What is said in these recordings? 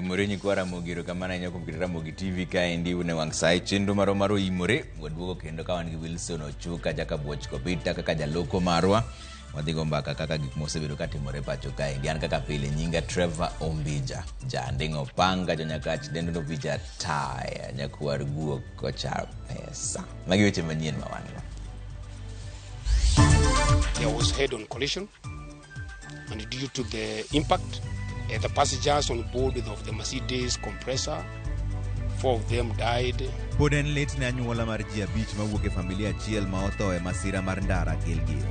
Oimore nyikwa Ramogi, erokamano ahinya kuom keto Ramogi TV kaendi une wang' saye chenro marwa mar Oimore. Waduogo kendo ka wan gi Wilson Ochuka Jakabuoch Kobita kaka jaloko marwa. Wadhi go mbaka kaka gik mosebedo katimore pacho kaendi. An kaka pile nyinga Trevor Ombija, Janding' Opanga, Jonyakach Dendo Nopija Taya, Nyakwar Guok Kocha Pesa. Magi weche manyien ma wan go. There was head-on collision, and due to the impact, the passengers on board of the Mercedes compressor, four of them died. Pod en lit ne anyuola mar ji abich mawuok e familia achiel ma otho e masira mar ndara Gilgil.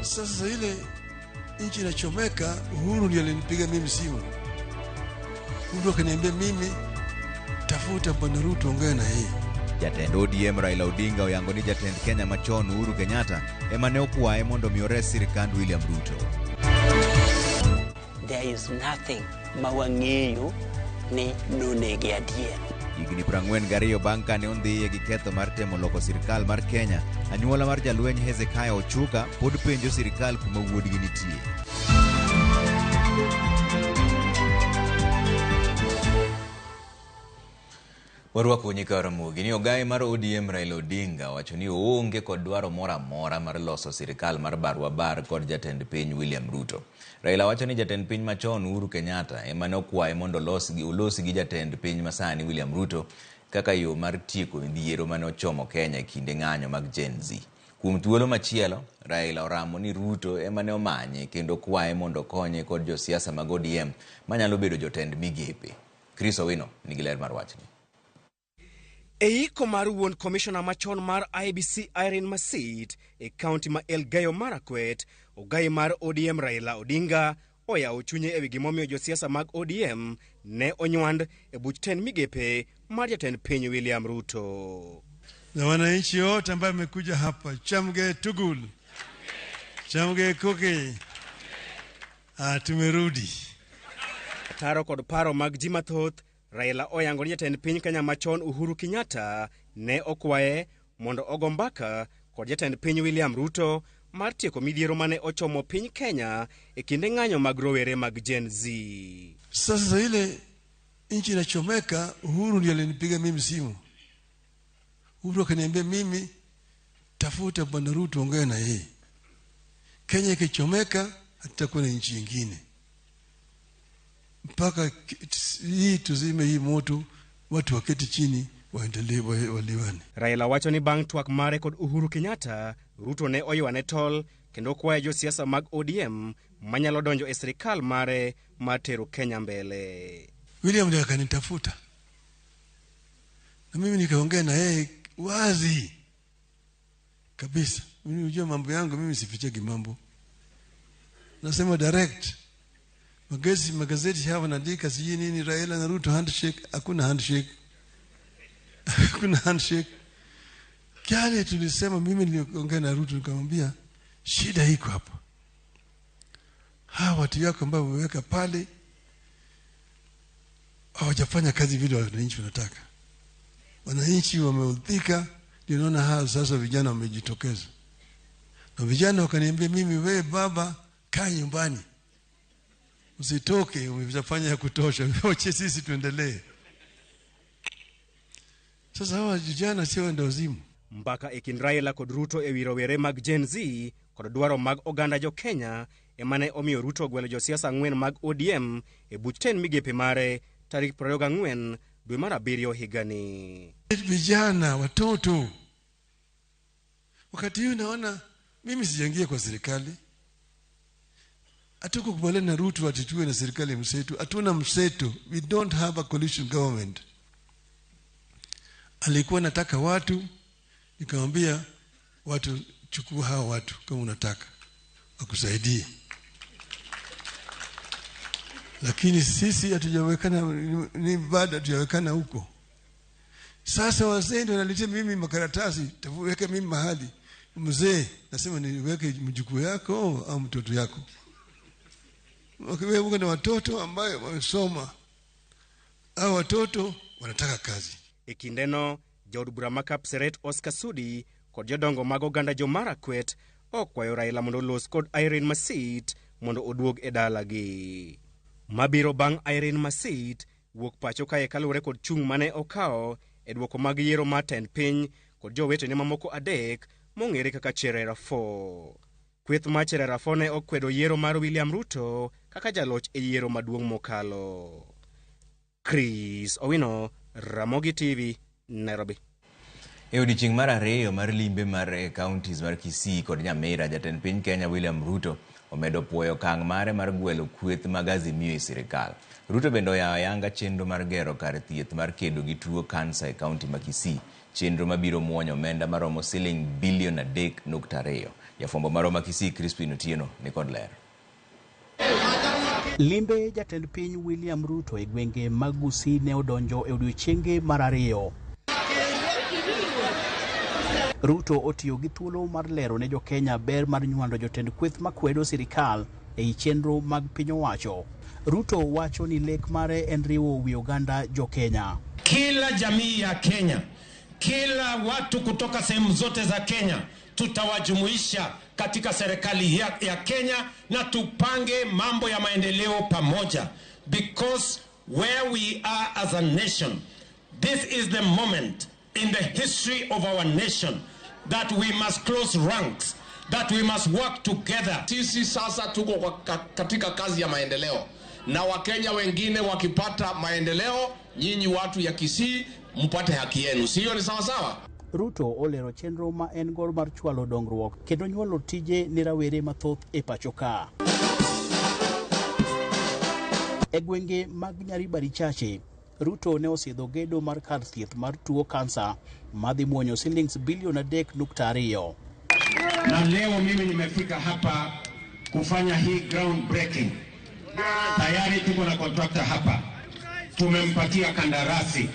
Sasa ile nchi inachomeka, Uhuru ndiye alinipiga mimi simu. Uhuru akaniambia mimi, tafuta Bwana Ruto, ongea na yeye. Jatend ODM Raila Odinga oyango ni jatend Kenya machon Uhuru Kenyatta ema ne okwaye mondo mi ores sirkand William Ruto. There is nothing ma wang'eyo ni nonege adier. Higni 42 bang' kane ondhiye gi ketho mar temo loko sirkal mar Kenya, anyuola mar jalweny Hezekiah Ochuka pod penjo sirkal kuma wuodgi nitie. Warwako nyikwa Ramogi ni ogaye mar ODM Raila Odinga wacho ni oonge kod dwaro moro amora mar loso sirkal mar barwa bar kod jatend piny William Ruto. Raila wacho ni jatend piny machon Uhuru Kenyatta ema ne okwaye mondo olosi gi jatend piny masani William Ruto kaka yo mar tieko midhiero mane ochomo Kenya e kinde ng'anyo mag Gen Z. Kuom thuolo machielo, Raila oramo ni Ruto ema ne omanye kendo kwaye mondo okonye kod josiasa mag ODM manyalo bedo jotend migepe. Chris Owino nigi ler mar wachni. E iko mar wuon komishona machon mar IEBC Irene Masit e kaunti ma Elgeyo Marakwet, ogai mar ODM Raila Odinga oyawo chunye ewi gimomiyo josiasa mag ODM ne onywand e buch tend migepe mar jatend piny William Ruto. Na wananchi wote ambao wamekuja hapa, chamge tugul, chamge koke, tumerudi. Taro kod paro mag ji mathoth, Raila oyango ni jatend piny Kenya machon Uhuru Kenyatta ne okwaye mondo ogo mbaka kod jatend piny William Ruto mar tieko midhiero mane ochomo piny Kenya e kinde ng'anyo mag rowere mag Gen Z. Sasa ile nchi inachomeka, Uhuru ndiye alinipiga mimi simu. Uhuru akaniambia mimi, tafuta Bwana Ruto, ongea na yeye. Kenya ikichomeka hatutakuwa na nchi nyingine. Mpaka hii tuzime hii moto, watu waketi chini waendelee waliwane. Raila wacho ni bang' twak mare kod Uhuru Kenyatta, Ruto ne oywane tol kendo kwayo josiasa mag ODM manyalo donjo e sirikal mare mar tero Kenya mbele. William ndiye akanitafuta na mimi nikaongea na yeye wazi kabisa. Mimi unajua mambo yangu, mimi sifichagi mambo, nasema direct. Magazeti hawa wanaandika sijui nini, Raila na Ruto handshake. Hakuna handshake. Hakuna handshake. Kale tulisema, mimi niliongea na Ruto nikamwambia shida iko hapa, hawa watu yako ambao wameweka pale hawajafanya kazi vile wananchi wanataka. Wananchi wameudhika, ndio naona hawa sasa vijana wamejitokeza. Na vijana wakaniambia mimi, wewe baba kaa nyumbani, usitoke, umefanya ya kutosha, wache sisi tuendelee. Sasa hawa vijana sio wenda wazimu. Mbaka e kind Raila kod Ruto e wi rowere mag Gen Z kod dwaro mag oganda jo Kenya ema ne omiyo Ruto ogwelo josiasa ang'wen mag ODM e buch tend migepe mare tarik 24 dwe mar abiriyo higani. Vijana, watoto, wakati huu naona mimi sijaingia kwa serikali. Hatukukubaliana na Ruto ati tuwe na serikali mseto. Hatuna mseto. We don't have a coalition government. Alikuwa nataka watu, nikamwambia watu, chukua hawa watu kama unataka wakusaidie. Lakini sisi hatujawekana, ni bado hatujawekana huko. Sasa wazee ndio wanaletea mimi makaratasi, weka mimi mahali. Mzee, nasema niweke mjukuu yako au mtoto yako. Wewe uko na watoto ambayo wamesoma. Hao watoto wanataka kazi. E kindeno, jaod bura ma Kapseret Oscar Sudi kod jodongo mag oganda jo Marakwet okwayo Raila mondo olos kod Irene Masit mondo oduog e dalagi. Mabiro bang' Irene Masit wuok pacho kae kaluwore kod chung' mane okawo e duoko mag yiero mar tend piny kod jowetene mamoko 3 mong'ere kaka Cherera 4. Kweth mar Cherera 4 ne okwedo yiero mar William Ruto kaka jaloch e yiero maduong' mokalo. Chris Owino, Ramogi TV, Nairobi. E odiechieng' mar 2 mar limbe mar counties mar Kisii kod Nyamira, jatend piny Kenya William Ruto omedo puoyo okang' mare mar gwelo kweth mag Azimio e sirikal. Ruto bende oyawo ayanga chenro mar gero kar thieth mar kedo gi tuo kansa e kaunti ma Kisii, chenro mabiro muonyo omenda maromo siling bilion 3.2. Jafwambo marwa ma Kisii Crispin Otieno ni kod ler. Limbe jatend piny William Ruto e gwenge mag Gusii ne odonjo e odiechienge mar 2. Ruto otiyo gi thuolo mar lero ne jo-Kenya ber mar nywando jotend kweth makwedo sirikal ei chenro mag piny owacho. Ruto wacho ni lek mare en riwo wi oganda jo-Kenya. Kila jamii ya Kenya, kila watu kutoka sehemu zote za Kenya tutawajumuisha katika serikali ya Kenya na tupange mambo ya maendeleo pamoja, because where we are as a nation, this is the moment in the history of our nation that we must close ranks, that we must work together. Sisi sasa tuko katika kazi ya maendeleo, na Wakenya wengine wakipata maendeleo, nyinyi watu ya Kisii mpate haki yenu. Sio ni sawa sawa? Ruto olero chenro ma en gor mar chwalo dongruok kendo nyuolo tije ne rawere mathoth e pacho ka. E gwenge mag Nyaribari Chache, Ruto ne osidho gedo mar kar thieth mar tuo kansa madhi muonyo silings bilion 3.2. Na leo mimi nimefika hapa kufanya hii ground breaking. Tayari tuko na contractor hapa, tumempatia kandarasi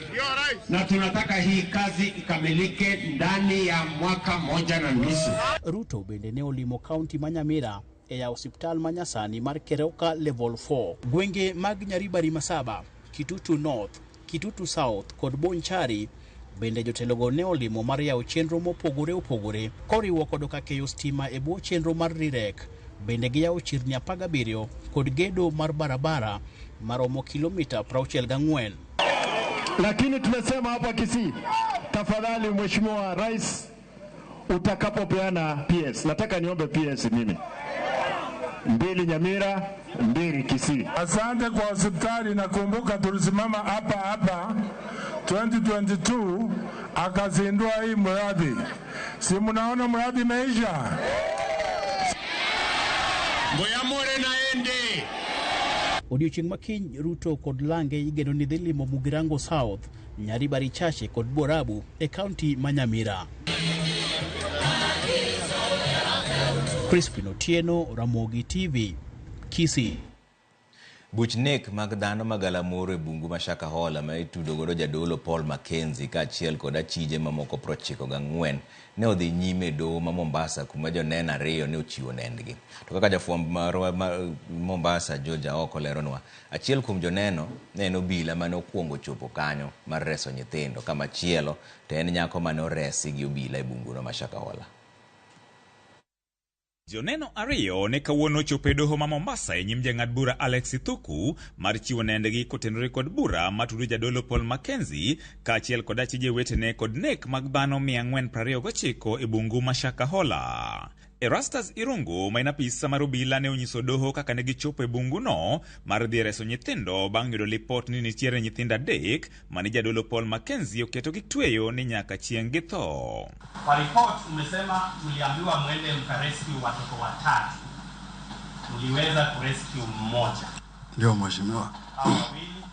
na tunataka hii kazi ikamilike ndani ya mwaka 1.5. Ruto bende ne olimo kaunti ma Nyamira e yawo osiptal ma nyasani mar Keroka Level 4. Gwenge mag Nyaribari Masaba, Kitutu North, Kitutu South kod Bonchari bende jotelogo ne olimo mar yawo chenro mopogore opogore koriwo kod keyo stima e bwo chenro mar Rirek. Bende giyawo chirni 17 kod gedo mar barabara maromo kilomita 64. Lakini tumesema hapa Kisii, tafadhali Mheshimiwa Rais, utakapopeana PS, nataka niombe PS mimi 2 Nyamira, 2 Kisii. Asante kwa hospitali. Nakumbuka tulisimama hapa hapa 2022 akazindua hii mradi. Si mnaona mradi imeisha? Ngoyamore naende. Odiochieng' makiny Ruto kod Lange igeno ni dhi limo Mugirango South, Nyaribari Chache kod Borabu e kaunti ma Nyamira. Crispin Otieno, Ramogi TV, Kisii. Buch nek mag dhano magalamoro e bungu ma Shakahola ma itudo godo jadolo Paul Mackenzie kaachiel kod achije mamoko 94 ne odhi nyime e doho ma Mombasa kuma joneno 2 ne ochiwo nendgi. To kaka jafwambo marwa ma Mombasa George Aoko leronwa, achiel kuom joneno ne en obila mane okwongo chopo kanyo mar reso nyithindo, kamachielo to en nyako mane oresi gi obila e bunguno ma Shakahola. Joneno 2 ne kawuono ochopo e doho ma Mombasa e nyim jang'ad bura Alex Ithuku mar chiwo nendgi kotenore kod bura matudo jadolo Paul Mackenzie kaachiel kod achije wetene kod nek mag dhano 429 e bungu ma Shakahola. Erastus Irungu ma en apisa mar obila ne onyiso doho kaka ne gichopo e bunguno mar dhi reso nyithindo bang' yudo lipot ni nitiere nyithindo 3 mane jadolo Paul Mackenzie oketo gitweyo ni nyaka chieng' githo. Kwa report umesema mliambiwa mwende mkarescue watoto 3, mliweza kurescue mmoja. Ndio mheshimiwa. Hao wawili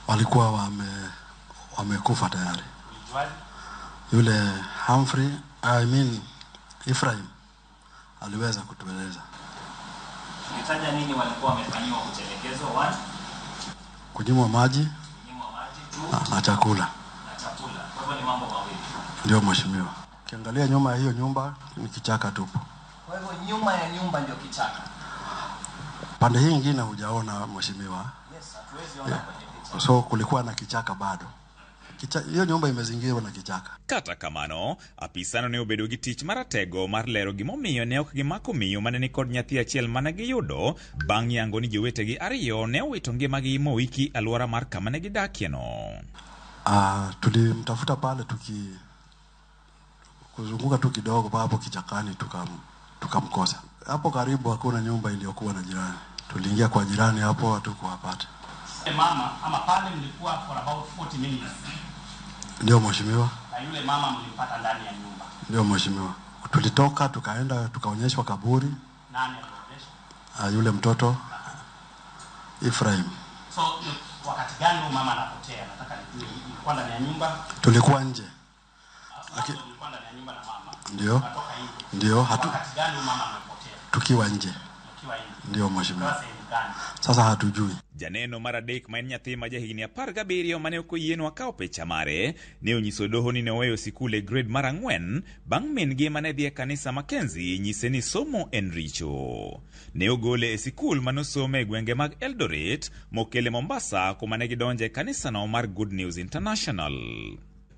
walikuwa wamekufa tayari. Yule Humphrey, Ephraim aliweza kutueleza. Ulitaja nini walikuwa wamefanyiwa kutelekezwa? 1, kunyimwa maji, na chakula. Kwa hivyo ni mambo mawili. Ndio mheshimiwa. Ukiangalia nyuma ya hiyo nyumba ni kichaka tupu. Kwa hivyo nyuma ya nyumba ndio kichaka. Pande hii nyingine hujaona mheshimiwa. Yes, hatuwezi ona kwenye picha. So kulikuwa na kichaka bado. Hiyo nyumba imezingirwa na kichaka. Kata kamano, apisano ne obedo gi tich maratego mar lero gimomiyo ne ok gimako miyo mane nikod nyathi achiel mane giyudo bang' yango ni jowetegi ariyo ne owito ngimagi moiki alwora mar kama ne gidakieno. Tulimtafuta pale tuki kuzunguka tu kidogo hapo kichakani tukamkosa. Hapo karibu hakuna nyumba iliyokuwa na jirani. Tuliingia kwa jirani hapo hatukuwapata. Mama ama pale mlikuwa for about 40 minutes. Ndio mheshimiwa. Na yule mama mlimpata ndani ya nyumba. Ndio mheshimiwa. Tulitoka tukaenda tukaonyeshwa kaburi. Nani alionyesha? Yule mtoto Ephraim. So wakati gani huyu mama anapotea? Nataka nijue, mlikuwa ndani ya nyumba? Tulikuwa nje. Tulikuwa ndani ya nyumba na mama. Ndio. Ndio, wakati gani huyu mama anapotea? Tukiwa nje. Tukiwa nje. Ndio mheshimiwa. Sasa hatujui. Janeno mar adek ma en nyathi ma jahigni 17 mane ok oyienwa kawo picha mare ne onyiso doho ni ne oweyo sikul e grade mar 4 bang' min-gi mane dhi e kanisa Mackenzie nyise ni somo en richo. Ne ogole e sikul manosome e gwenge mag Eldoret mokele Mombasa kuma ne gidonje e kanisano mar Good News International.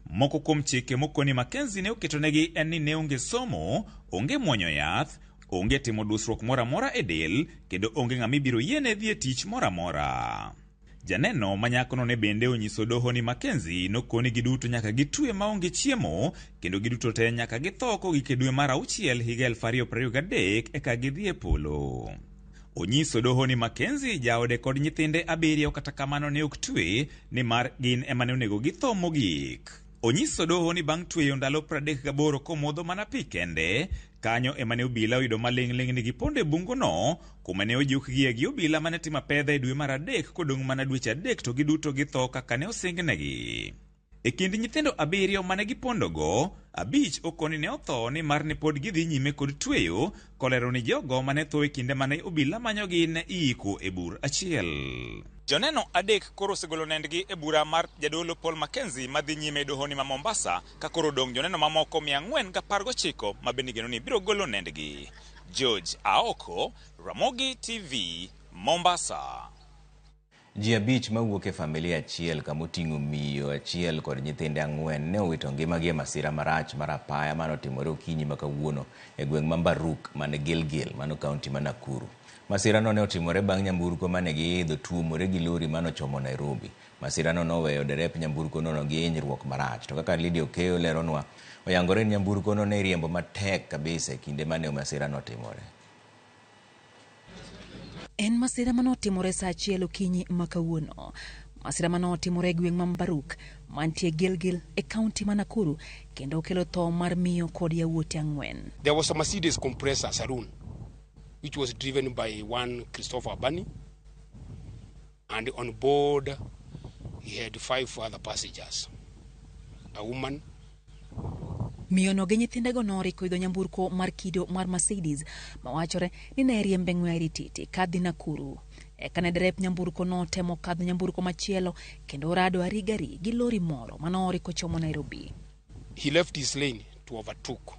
Moko kuom chike mokoni Mackenzie ne oketonegi en ni ne onge somo, onge muonyo yath, onge timo dusruok moro amora e del, kendo onge ng'ama ibiro yiene dhi e tich moro amora. Janeno ma nyakono ne bende onyiso doho ni Mackenzie nokoni giduto nyaka gitwe maonge chiemo, kendo giduto te nyaka githo kogik e dwe mar 6 higa 2023 eka gidhi e polo. Onyiso doho ni Mackenzie jaode kod nyithinde 7 kata kamano ne ok twe nimar gin ema ne onego githo mogik. Onyiso doho ni bang' tweyo ndalo 38 komodho mana pi kende, kanyo ema ne obila oyudo maling'ling' ni gipondo e bunguno, kuma ne ojukgie gi obila mane timo apedha e dwe mar 3 kodong' mana dweche 3 to giduto githo kaka ne osingnegi. E kind nyithindo 7 mane gipondogo, 5 okoni ne otho nimar ne pod gidhi nyime kod tweyo, kolero ni jogo mane tho e kinde mane obila manyogi ne iiko e bur achiel. Joneno 3 koro osegolo nendgi e bura mar jadolo Paul Mackenzie madhi nyime e dohoni ma Mombasa, ka koro odong' joneno mamoko 419 ma bende igeno ni biro golo nendgi. George Aoko, Ramogi TV, Mombasa. Ji 5 mawuok e familia achiel kamoting'o miyo achiel kod nyithinde 4 ne owito ngimagi e masira marach mar apaya manotimore okinyi ma kawuono e gweng' ma Mbaruk man Gilgil mano kaunti ma Nakuru. Masirano ne otimore bang' nyamburko mane giidho tuomore gi lori manochomo Nairobi. Masirano noweyo derep nyamburko no gi hinyruok marach. To kaka Lydia Okeyo leronwa, oyangore ni nyamburko no ne riembo matek kabisa e kinde mane masirano otimore. En masira manotimore saa 1 okinyi ma kawuono. Masira manotimore e gweng' ma Mbaruk mantie Gilgil e kaunti ma Nakuru kendo okelo tho mar miyo kod yawuote 4. There was a Mercedes compressor saloon which was driven by one Christopher Abani, and on board he had 5 other passengers, a woman. Miyo no gi nyithindego noriko idho nyamburko mar kido mar Mercedes mawachore ni ne riembe ng'we airititi kadhi Nakuru. Eka ne derep nyamburko notemo kadho nyamburko machielo kendo orado arigari gi lori moro manoriko chomo Nairobi. He left his lane to overtook.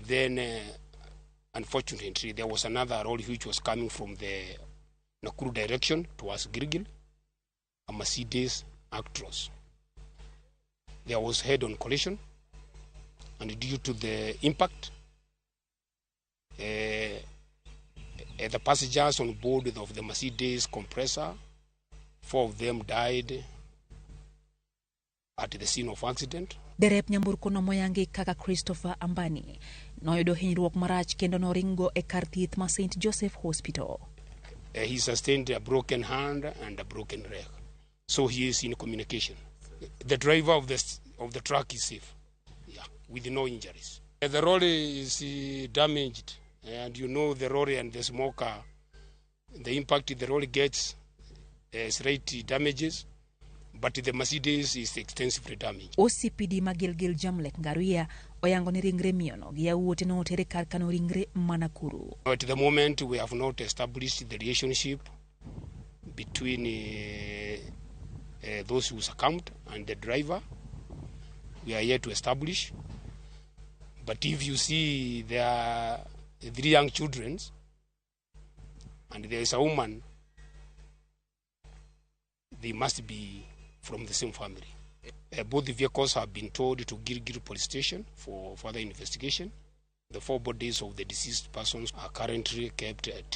Then unfortunately there was another lorry which was coming from the Nakuru direction towards Gilgil, a Mercedes Actros. There was head-on collision, and due to the impact, the passengers on board of the Mercedes compressor, 4 of them died at the scene of accident. Derep nyamburko no moyangi kaka Christopher Ambani noyudo hinyruok marach kendo noringo e kar thieth ma St. Joseph Hospital. He sustained a broken hand and a broken leg, so he is in communication. The driver of the truck is safe, yeah, with no injuries. The lorry is damaged, and you know the lorry and the smoker, the impact the lorry gets slight damages, but the Mercedes is extensively damaged. OCPD ma Gilgil Jamlek Ngaruia oyango ni ringre miyono gi yawuote notere kar kano ringre ma Nakuru. At the moment we have not established the relationship between those who succumbed and the driver. We are yet to establish. But if you see there are 3 young children and there is a woman, they must be from the same family. Both the vehicles have been towed to Gilgil Police Station for further investigation. The 4 bodies of the deceased persons are currently kept at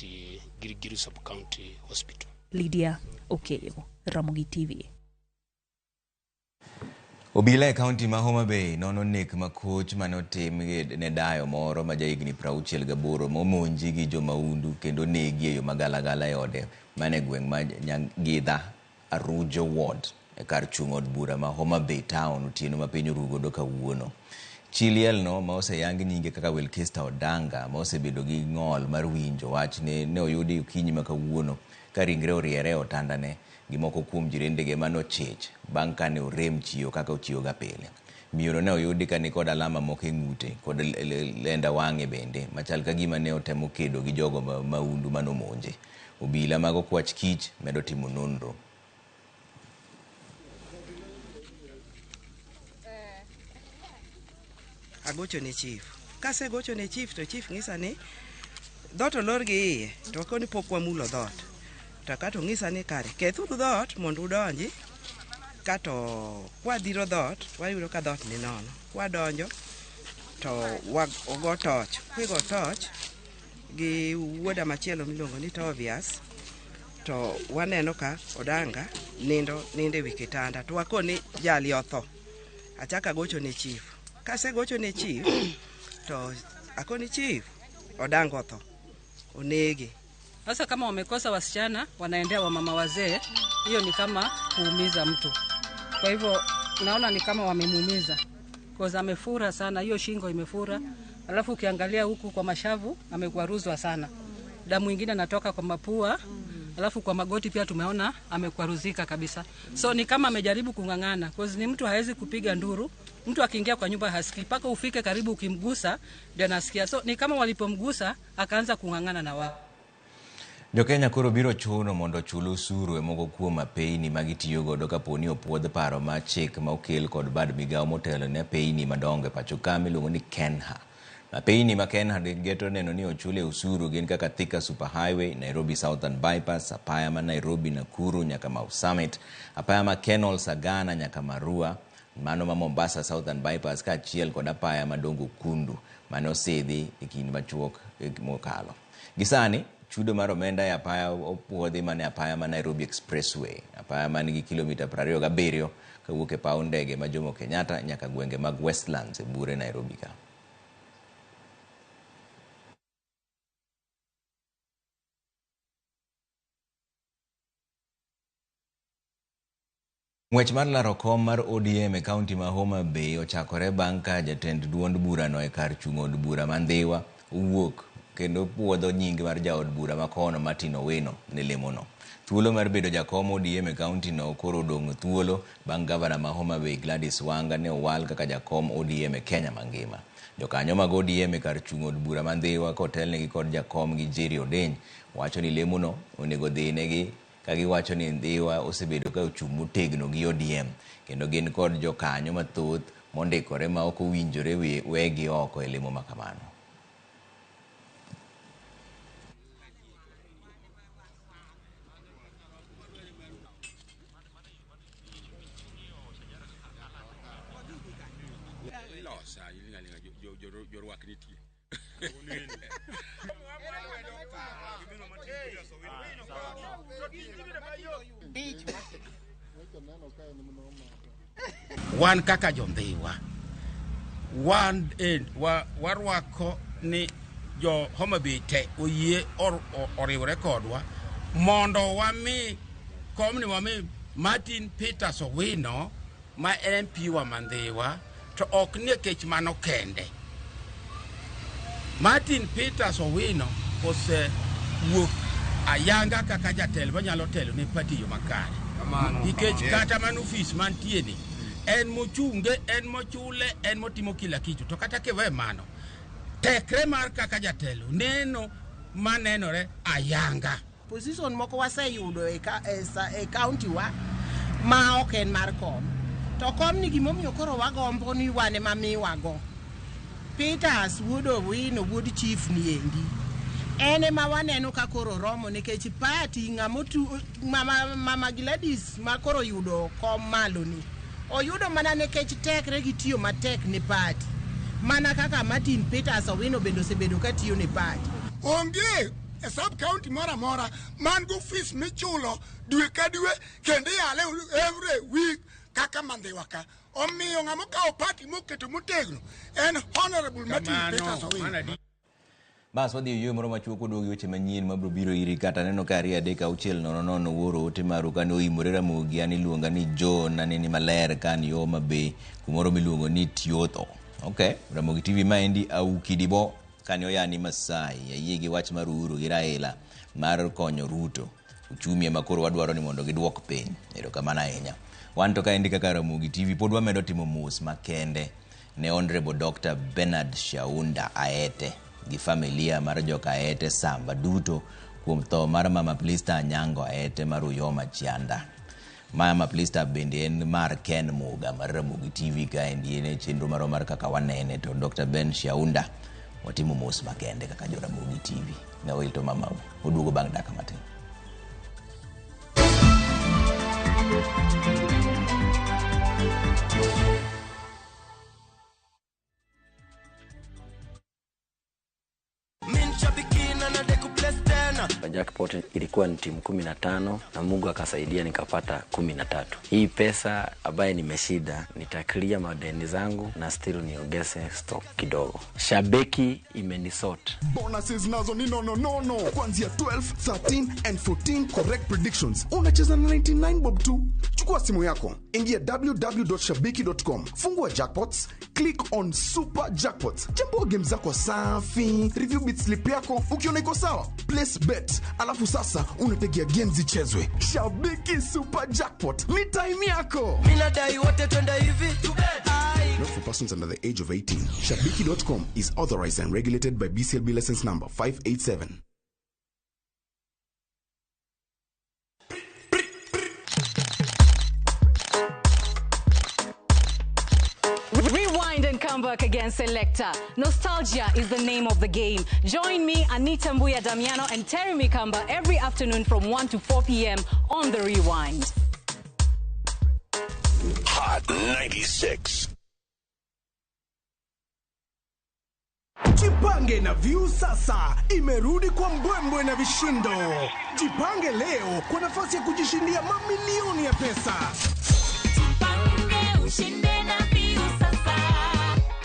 Gilgil Sub-County Hospital. Lydia Okeyo, Ramogi TV. Obila e kaunti ma Homa Bay nono nek makoch mane otim ne dayo moro ma jahigni 68 momonji gi jomaundu kendo negi e yo magalagala e ode mane e gweng' ma Nyangidha Arujo Ward e kar chung' od bura ma Homa Bay Town otieno ma piny oru godo kawuono. Chi lielno ma oseyang nyinge kaka Wilkista Odanga ma osebedo gi ng'ol mar winjo wach ne oyudi okinyi ma kawuono ka ringre oriere e otandane gi moko kuom jirendege manochich bang' kane orem chiyo kaka ochiyoga pile. Miyono ne oyudi ka nikod alama moko e ng'ute kod lenda wang'e bende machal ka gima ne otemo kedo gi jogo maundu manomonje. Obila mag okwach kich medo timo nonro. Agocho ne chief. Kasegocho ne chief to chief ng'isa ni dhoot olor gi iye to koni pok wamulo dhoot. To kato ng'isa ni kare kethuru dhoot mondo udonji, kato kwadhiro dhoot wayudo ka dhoot ni nono. Kwadonjo to wago toch. Kwigo toch gi wuoda machielo miluongo ni Tobias to waneno ka Odanga nindo e wi kitanda to wakoni jali otho. Achako agocho ne chief. Kasegocho ne chief to akoni chief Odanga otho, onege. Sasa kama wamekosa wasichana wanaendea wamama wazee, hiyo ni kama kuumiza mtu. Kwa hivyo naona ni kama wamemuumiza. Kwa amefura sana, hiyo shingo imefura. Alafu ukiangalia huku kwa mashavu amekwaruzwa sana. Damu nyingine natoka kwa mapua, alafu kwa magoti pia tumeona amekwaruzika kabisa. So ni kama amejaribu kung'ang'ana, kwa ni mtu hawezi kupiga nduru. Mtu akiingia kwa nyumba hasikii, paka ufike karibu ukimgusa ndio anasikia. So ni kama walipomgusa akaanza kung'ang'ana na wao. Jokenya koro biro chuno mondo ochul osuru e moko kuom apeyni ma gitiyo godo kaponi opuodh paro ma chik ma okel kod bad migao motelo ne apeyni madongo e pacho ka miluongo ni KENHA. Apeyni ma KENHA geto neno ni ochule osuru gin kaka Thika Super Highway, Nairobi Southern Bypass, apaya ma Nairobi Nakuru nyaka Mau Summit, apaya ma Kenol Sagana nyaka Marua, mano ma Mombasa Southern Bypass kaachiel kod apaya madongo Kundu mane osidhi e kinde machuok mokalo. Gisani chudo mar omenda e apaya opuodhi mane apaya ma Nairobi Expressway, apaya man gi kilomita 27 kawuok e paw ndege ma Jomo Kenyatta nyaka gwenge mag Westlands e bure Nairobi ka. Ng'wech mar laro kom mar ODM e kaunti ma Homa Bay ochakore bang' ka jatend duond burano e kar chung' od bura ma Ndhiwa owuok kendo puodho nying mar jaod bura makono Martin Owino ne lemono. Thuolo mar bedo jakom ODM e kaunti no koro odong' thuolo bang' gavana ma Homa Bay Gladys Wanga ne owal kaka jakom ODM e Kenya mangima. Jokanyo mag ODM e kar chung' od bura ma Ndhiwa kotelnegi kod jakom gi Jerry Odeny wacho ni lemono onego dhinegi ka giwacho ni Ndhiwa osebedo ka ochung' motegno gi ODM kendo gin kod jokanyo mathoth mondikore ma ok owinjore wegi oko e lemo ma kamano. Wan kaka jondhiwa wan warwako ni jo Homa Bay te oyie oriwre kodwa mondo wami komni wami Martin Peters Owino ma MP wa Mandhiwa, to ok nikech mano kende. Martin Peters Owino osewuok ayanga kaka jatelo manyalo telo ne party yo makare. Nikech kata mana ofis mantie ni en mochunge, en mochule, en motimo kila kitu. To kata kiwe mano, tekre mar kaka jatelo neno manenore ayanga. Position moko waseyudo e county wa ma ok en mar kom. To kom ni gimomiyo koro wagombo ni wan ema miwago. Peters wuod Owino wuod chief ni endi. En ema waneno ka koro romo nikech party ng'ama mama, mama Gladys ma koro yudo kom malo ni oyudo mana nikech tekre gi tiyo matek ne party mana kaka Martin Peters Owino bende osebedo ka tiyo ne party. Onge e sub county moro amora man gi ofis michulo dwe ka dwe kendo iyale every week kaka Mandhiwa ka. Omiyo ng'ama okawo party moketo motegno en Honorable Martin Peters Owino. Bas wadhi e yueyo moro machuok waduogo gi weche manyien mabiro biro iri kata aneno ka 2 3 6 0 0 wuoro ote maru kane oimore Ramogi an iluonga ni John aneni maler ka an Homa Bay kumoro miluongo ni Tiotho. Okay, Ramogi TV maendi Auki Dibo kane oyani Masai ayie gi wach mar Uhuru gi Raila mar konyo Ruto. Uchumi ema koro wadwaro ni mondo giduok piny. Erokamano ahinya. Wan to kaendi kaka Ramogi TV pod wamedo timo mos makende ne Honorable Dr. Bernard Shaunda Aete gi familia mar joka Aete Samba duto kuom tho mar Mama Plista Anyango Aete mar Uyoma Chianda. Mama Plista bende en mar Ken Muga mar Ramogi TV kaendi en e chenro marwa mar kaka wanene to Dr. Ben Shaunda watimo mos makende kaka jo Ramogi TV. Ne wil to mamau oduogo bang' dakika matin. Jackpot ilikuwa ni timu 15 na Mungu akasaidia nikapata 13. Hii pesa ambaye nimeshinda nitaclear madeni zangu na still niongeze stock kidogo. Shabiki imenisort. Bonuses nazo ni nono nono kuanzia 12, 13 and 14 correct predictions. Unacheza na 99 bob tu. Chukua simu yako, ingia www.shabiki.com, fungua jackpots, click on super jackpots, chambua game zako safi, review bit slip yako, ukiona iko sawa, place bet, alafu sasa unategea game zichezwe. Shabiki Super Jackpot ni time yako. Mimi nadai wote twende hivi. Not for persons under the age of 18. Shabiki.com is authorized and regulated by BCLB license number 587. Rewind and come back again, Selector. Nostalgia is the name of the game. Join me, Anita Mbuya Damiano, and Terry Mikamba every afternoon from 1 to 4 p.m. on The Rewind. Hot 96. Jipange na View sasa imerudi kwa mbwembwe na vishindo. Jipange leo kwa nafasi ya kujishindia mamilioni ya pesa. Jipange ushinde na View sasa.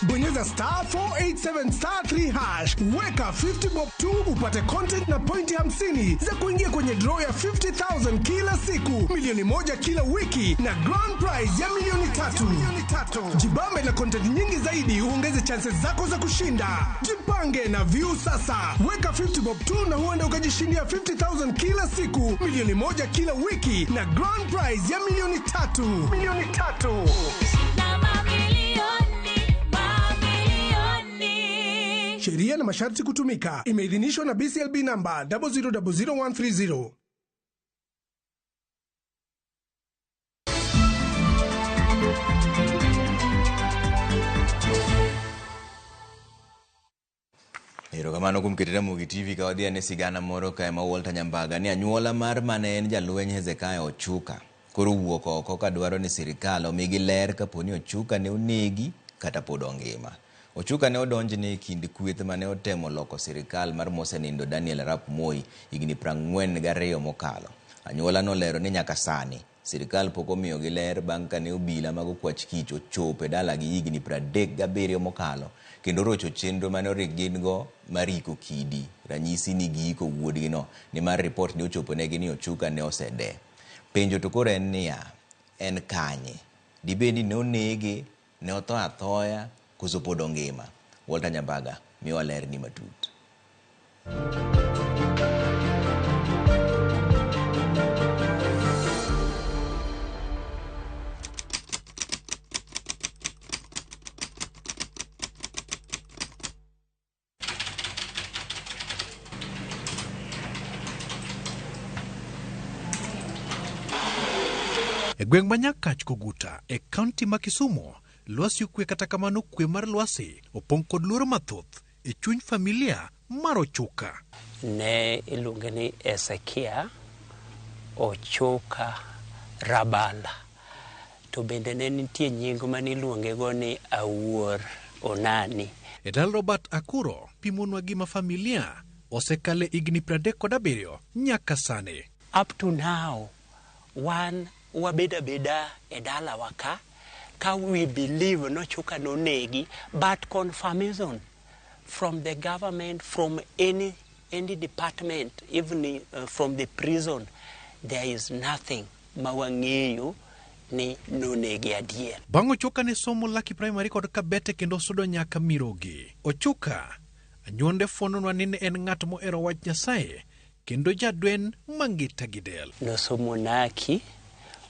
Bonyeza star 487 star 3 hash, weka 50 bob 2 upate content na pointi 50 za kuingia kwenye draw ya 50,000 kila siku, milioni 1 kila wiki na grand prize ya milioni 3. Jibambe na content nyingi zaidi uongeze chances zako za kushinda. Jipange na View sasa, weka 50 bob 2 na huenda ukajishindia 50,000 kila siku, milioni 1 kila wiki na grand prize ya milioni 3. Milioni 3. Na mamilioni, mamilioni. Sheria na masharti kutumika. Imeidhinishwa na BCLB namba 0000130. Erokamano kuom keto Ramogi TV ka wadhi ane sigana moro kae ma Walter Nyambaga ni anyuola mar mane en jalweny Hezekiah Ochuka koro wuok oko ka dwaro ni sirikal omigi ler kapo ni Ochuka ne onegi kata pod ongima. Ochuka ne odonjne e kind kweth mane otemo loko sirikal mar mosenindo Daniel Arap Moi higni 42 mokalo. Anyuola nolero ni nyaka sani sirikal pok omiyogi ler bang' kane obila mag okwach kich ochopo e dalagi higni 37 mokalo kendo rocho chenro mane orik gin go mar iko kidi ranyisi ni giiko wuodgino nimar ripot ne ochopo negi ni Ochuka ne osede. Penjo to koro en niya, en kanye? Dibed ni ne onege, ne otho athoya, koso pod ongima? Walter Nyambaga miwa ler ni matut. E gweng' ma Nyakach Koguta e kaunti ma Kisumu, lwasi okwe kata kamano kwe mar lwasi opong' kod luoro mathoth e chuny familia mar Ochuka. Ne iluonge ni Ezekia Ochuka Rabala. To bende ne nitie nying mane iluongego ni Awuor Onani. Edal Robert Akuro pimonwa gima familia osekale higni 37 nyaka sani. Up to now, wan wabedo abeda e dalawa ka, ka we believe nochuka nonegi, but confirmation from the government, from any department, even from the prison, there is nothing ma wang'eyo ni nonegi adier. Bang' Ochuka ne somo Lucky Primary kod Kabete kendo sudo nyaka Mirogi. Ochuka, anyuonde fuononwa ni ne en ng'at mohero wach Nyasaye kendo jadwen mangita gi del. Nosomo Naki,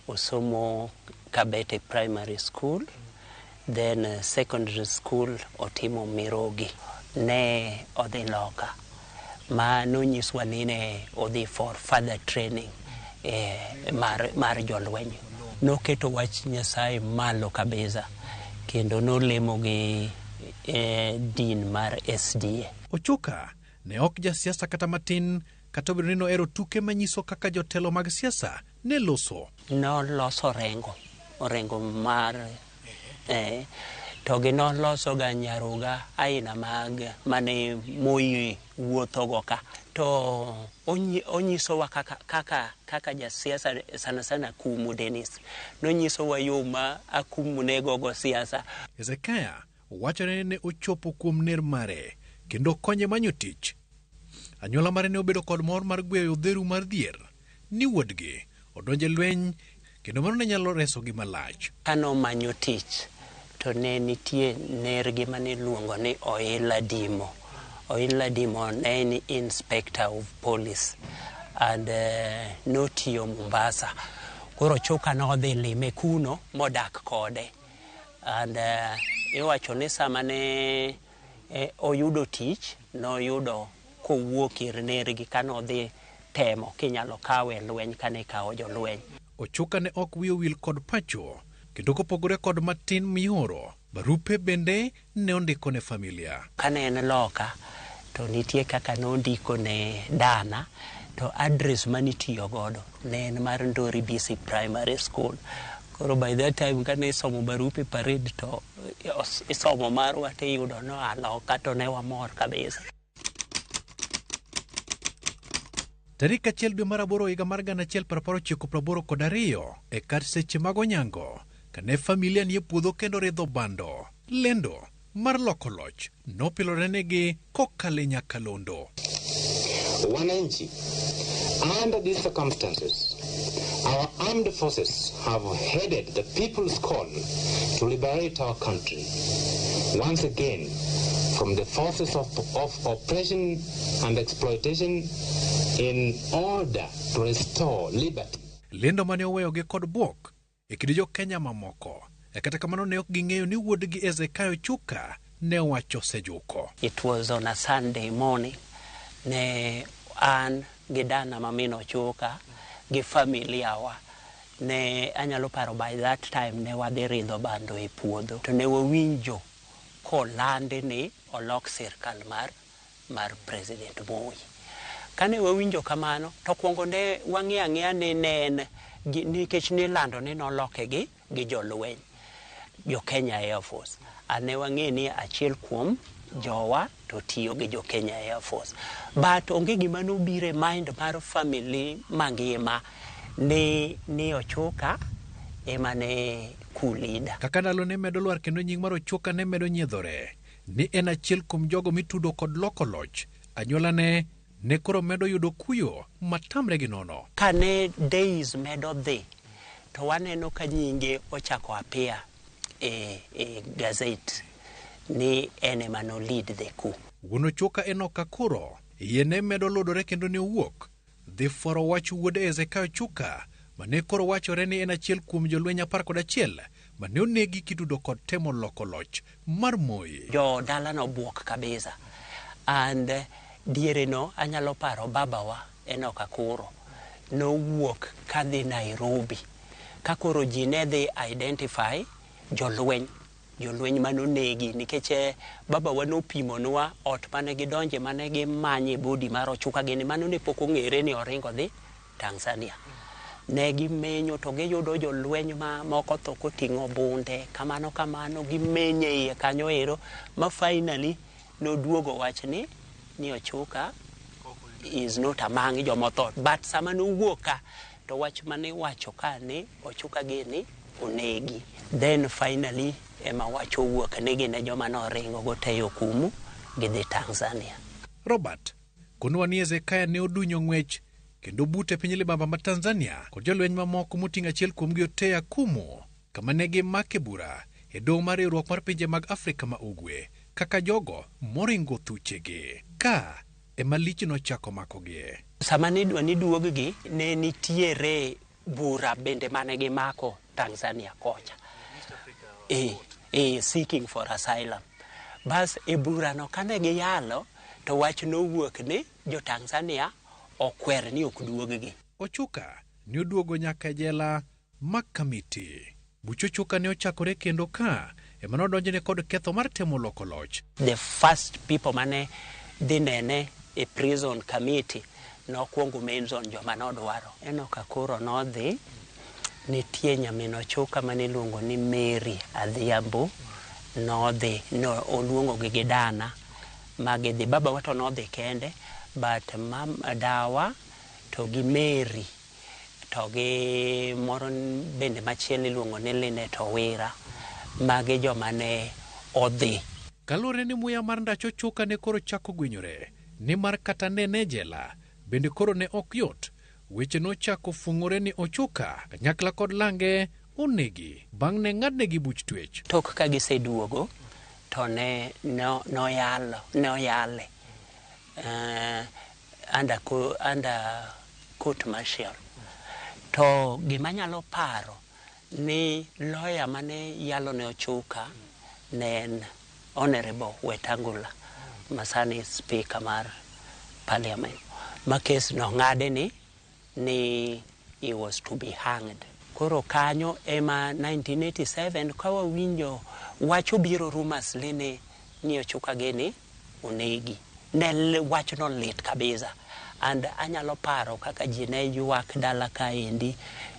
osomo Kabete Primary School, then secondary school otimo Mirogi. Ne odhi loka, ma nonyiswa ni ne odhi for further training mar jolweny. Noketo wach Nyasaye malo kabisa, kendo nolemo gi din mar SDA. Ochuka ne ok jasiasa kata matin kata obedo ni nohero tuke manyiso kaka jotelo mag siasa ne loso. Noloso orengo, orengo mar to gi noloso ga nyaruga aina mag mane Moi wuothogo ka. To onyisowa kaka jasiasa sana sana Kumu Dennis. Nonyisowa yo ma Akumu ne gogo siasa. Hezekiah wachore ni ne ochopo kuom ner mare kendo konye manyo tich. Anyuola mare ne obedo kod mor mar gweyo odheru mar dhier ni wuodgi odonje lweny kendo mano ne nyalo resogi malach. Kanomanyo tich to ne nitie nergi mane iluongo ni Oila Dimo. Oila Dimo ne en inspector of police and notiyo Mombasa. Koro Ochuka nodhi lime kuno modak kode. And iwacho ni sama ne oyudo tich, noyudo kowuok ir nergi kanodhi temo kinyalo kawe e lweny kane ikawo jolweny. Ochuka ne ok wiye owil kod pacho kendo kopogore kod matin mioro, barupe bende ne ondiko ne familia. Kane en loka to nitie kaka nondiko ne dana to address manitiyo godo ne en mar Ndori BC Primary School. Koro by that time kane isomo barupe parade to isomo marwa tiyudo noa loka to ne wamor kabisa. Tarik 1 dwe mar 8 higa mar 1982 e kar seche mag onyango kane familia nie puodho kendo ridho bando. Lendo mar loko loch nopilore negi kokalo e nyakalondo. Wananchi, under these circumstances, our armed forces have heeded the people's call to liberate our country once again from the forces of oppression and exploitation in order to restore liberty. Lendo mane oweyogi kod bwok e kind jo-Kenya mamoko. E kata kamano ne ok ging'eyo ni wuodgi Hezekiah Ochuka ne owacho osejuko. It was on a Sunday morning. Ne an gi dana ma min Ochuka gi familia wa. Ne anyalo paro by that time ne wadhi ridho bando e puodho. To ne wawinjo kolandi ni olok sirkal mar President Moi. Kane wawinjo kamano, to kwongo ne wang'eyo ang'eya ni ne en nikech nilando ni noloke gi jolweny, jo Kenya Air Force. Ne wang'eyo ni achiel kuom jowa to tiyo gi jo Kenya Air Force. But onge gima nobiro e mind mar family mangima ni Ochuka ema ne coup leader. Kaka ndalo ne medo lwar kendo nying mar Ochuka ne medo nyiedhore, ni en achiel kuom jogo mitudo kod loko loch, anyuola ne koro medo yudo kuyo matamre gi nono. Kane days medo dhi, to waneno ka nyinge ochako appear e gazette ni en ema no lead the coup. Wuon Ochuka Enoch Akuro iye ne medo ludore kendo ne owuok dhi fwaro wach wuod Hezekiah Ochuka mane koro wachore ni en achiel kuom jolweny 11 mane onegi kitudo kod temo loko loch mar Moi. Jo dala nobuok kabisa. And diere no anyalo paro babawa Enoch Akuro nowuok kadhi Nairobi ka koro ji ne dhi identify jolweny Jolweny manonegi nikech babawa nopimonwa ot mane gidonje mane gimanye body mar Ochuka gini mano ne pok ong'ere ni oringo dhi Tanzania. Ne gimenyo to giyudo jolweny ma moko tho koting'o bunde kamano kamano gimenyo e iye kanyo ero ma finally noduogo wach ni Ochuka is not among jomotho, but sama nowuok ka to wach mane iwacho ka ni Ochuka gini onegi, then finally ema wach owuok ni gin e joma noringo goteyo kumu gidhi Tanzania. Robert konowa ni Hezekiah ne odunyo ng'wech kendo bute piny libamba ma Tanzania kod jolweny mamoko moting'o achiel kuomgi Oteya Kumu kama ne gimake bura e doho mar riwruok mar pinje mag Afrika ma Ugwe kaka jogo moringo thuchegi. Ka ema lich nochako makogie. Sama nidwa ni duog-gi ne nitiere bura bende mane gimako Tanzania kocha seeking for asylum. Bas e burano kane giyalo to wach nowuok ni jo Tanzania okwer ni ok duog-gi. Ochuka ne oduogo nyaka e jela ma Kamiti. Buch Ochuka ne ochakore kendo ka ema nodonjne kod ketho mar temo loko loch. The first people mane dhi nene e prison committee nokwongo mention joma nodwaro. Enoch Akuro nodhi, nitie nyamin Ochuka mane iluongo ni Mary Adhiambo nodhi, no oluongo gi dana magidhi. Babawa to nodhi kende, but mam, dawa to gi Mary to gi moro bende machielo iluongo ni Linet Owira. Magi joma ne odhi. Kaluwore ni muya mar ndach Ochuka ne koro chako gwenyore, nimar kata nene e jela bende koro ne ok yot. Weche nochako fung'ore ni Ochuka kanyakla kod lange onegi bang' ne ng'adnegi buch twech. Tok ka giseduogo to ne no, noyalo ne oyale under court martial. To gima anyalo paro ni lawyer mane yalo ne Ochuka ne en Honorable Wetangula masani speaker mar parliament. Ma kes no ng'ade ni he was to be hanged. Koro kanyo ema 1987 ka wawinjo wach obiro rumors ni Ochuka gini onegi. Ne wachno lit kabisa. And anyalo paro kaka ji ne ywak dala kaendi,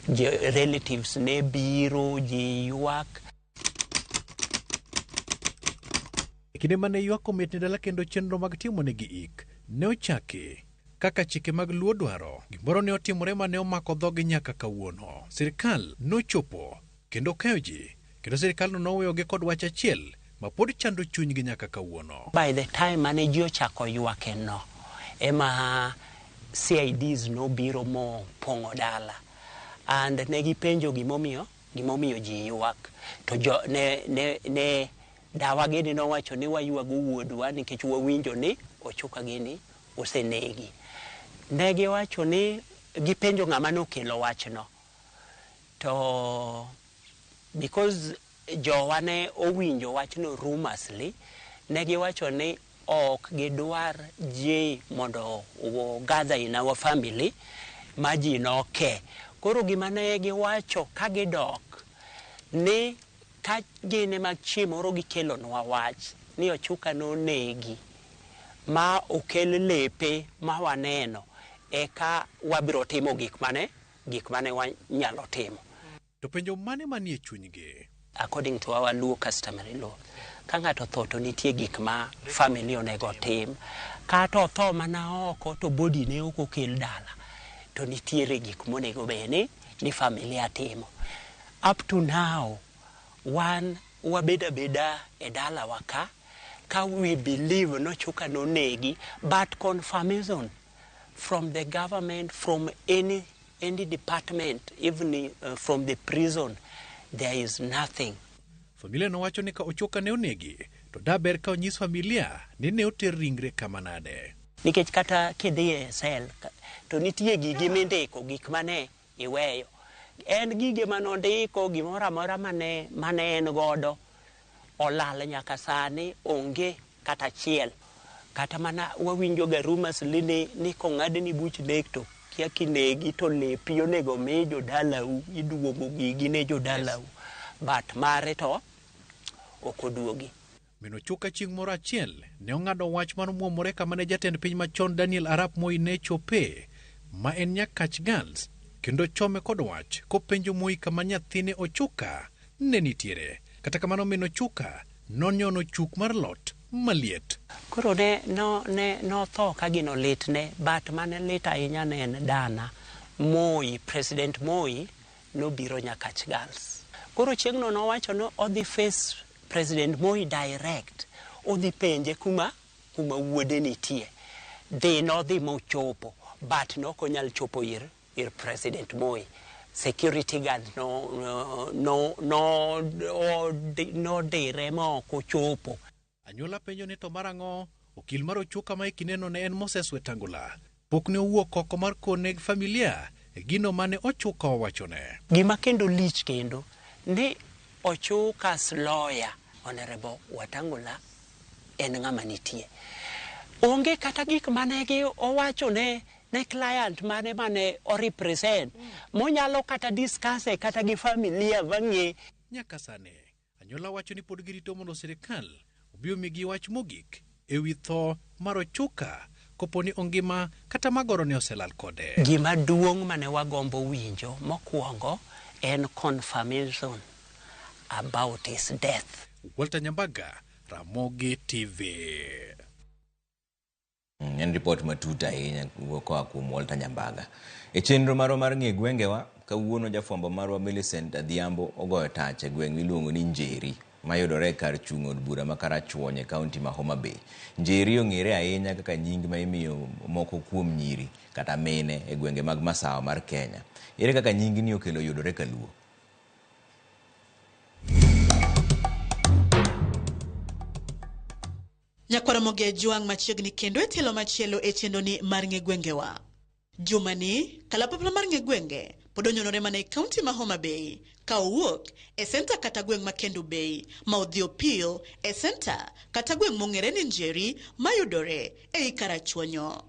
relatives ne biro, ji ywak. E kinde mane ywak omit ne dala kendo chenro mag timo negi ik ne ochaki kaka chike mag Luo dwaro. Gimoro ne otimore mane omako dhogi nyaka kawuono. Sirikal nochopo kendo kayo ji, kendo sirikalno noweyogi kod wach achiel ma pod chando chunygi nyaka kawuono. By the time mane ji ochako ywake no, ema CIDs nobiro mopong'o dala. And ne gipenjo gimomiyo ji ywak. To jo, ne dawa gini nowacho ni waywago wuodwa nikech wawinjo ni Ochuka gini osenegi. Ne giwacho ni gipenjo ng'ama nokelo wachno. To because jowa ne owinjo wachno rumorsly, ne giwacho ni ok gidwar ji mondo gather in our family ma ji noke. Koro gima ne giwacho ka gidok ni ka gin ema chieng' moro gikelonwa wach ni Ochuka nonegi ma okel lepe ma waneno eka wabiro timo gik mane wanyalo timo. To penjo mane manie chunygi? According to our Luo customary law, ka ng'ato otho to nitie gik ma family onego otim. Kata otho mana oko to body ne ok okel dala, to nitiere gik monego bed ni familia timo. Up to now, wan wabedo abeda e dalawa ka we believe nochuka nonegi, but confirmation from the government, from any department, even from the prison, there is nothing. Familia nowacho ni ka Ochuka ne onegi, to daber ka onyis familia ni ne oter ringre kama nade. Nikech kata kidhi e cell to nitie gigi mindiko gik mane iweyo. En gige manondiko gimoro amora mane en godo olal nyaka sani onge kata achiel. Kata mana wawinjo ga rumors ni kong'adni buch nek to kia kinegi to lepi onego mi jodalau iduogo gigi ne jodalau. But mare to ok oduogi. Min Ochuka chieng' moro achiel ne ong'ado wach mar muomore kama ne jatend piny machon Daniel Arap Moi ne chope, ma en Nyakach Girls, kendo chome kod wach kopenjo Moi kama nyathine Ochuka ne nitiere. Kata kamano min Ochuka nonyono chuk mar lot maliet. Koro ne no ne notho ka gino litne, but mane lit ahinya ne en dana Moi, President Moi nobiro Nyakach Girls. Koro chieng'no nowacho ni odhi face President Moi direct, odhi penje kuma kuma wuode nitie. Dhi nodhi mochopo, but nok onyal chopo ir ir President Moi. Security guard no no no nodire ma ok ochopo. Anyuola penjo ni to marang'o okil mar Ochuka ma e kindeno ne en Moses Wetangula pok ne owuok oko mar kone familia e gino mane Ochuka owachone. Gima kendo lich kendo ni Ochuka's lawyer Honorable Wetangula en ng'ama nitie. Onge kata gik mane gi owacho ne ne client mane mane o represent monyalo kata discuss e kata gi familia mang'e. Nyaka sani, anyuola wacho ni pod girito mondo sirikal obi omigi wach mogik e wi tho mar Ochuka kopo ni ongima kata magoro ne oselal kode. Gima duong' mane wagombo winjo mokwongo en confirmation about his death. Walter Nyambaga, Ramogi TV. En ripot matut ahinya koa kuom Walter Nyambaga. E chenro marwa mar ng'e gwengewa, kawuono jafwambo marwa Millicent Adhiambo ogoyo tach e gweng' miluongo ni Njeri, mayudore e kar chung' od bura ma Karachuonyo e kaunti ma Homa Bay. Njeri ong'ere ahinya kaka nying ma imiyo moko kuom nyiri kata mine e gwenge mag masawa mar Kenya. Ere kaka nyingni okelo yudore kaluo? Nyakwara Mogi Ojwang' machiegni kendo e tielo machielo e chenroni mar ng'e gwengewa. Jumani, kalapapla mar ng'e gwenge pod onyonore mana e kaunti ma Homa Bay ka owuok e senta kata gweng' ma Kendu Bay ma odhi opiyo e senta kata gweng' mong'ere ni Njeri mayudore ei Karachuonyo.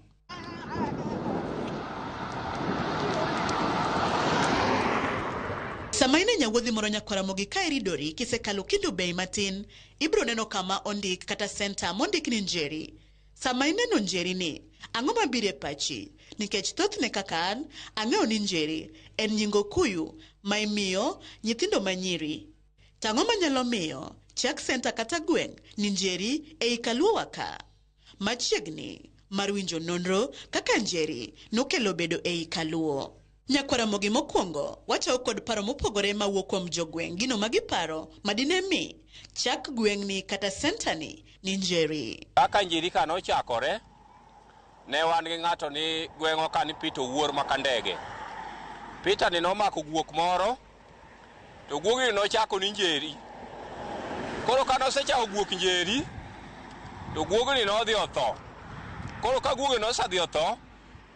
Sama in e nyawuodhi moro nyakwara Mogi ka iridori kisekalo Kendu Bay matin, ibiro neno kama ondik kata senta mondik ni Njeri. Sama ineno Njeri ni, ang'o mabiro e pachi? Nikech thothne kaka an, ang'eyo ni Njeri en nying okuyu ma imiyo nyithindo manyiri. To ang'o manyalo miyo chak senta kata gweng' ni Njeri ei Kaluowa ka? Machiegni mar winjo nonro kaka Njeri nokelo bedo ei Kaluo. Nyakwara Mogi mokwongo wachako kod paro mopogore mawuok kuom jogweng' gino magiparo madine mi chak gweng'ni kata sentani ni Njeri. Kaka Njeri ka nochakore, ne wan gi ng'ato ni gweng'wa ka ni Peter Owuor ma Kandege. Peter ni nomako guok moro, to guogni nochako ni Njeri. Koro ka nosechako guok Njeri, to guogni nodhi otho. Koro ka guogni nosedhi otho,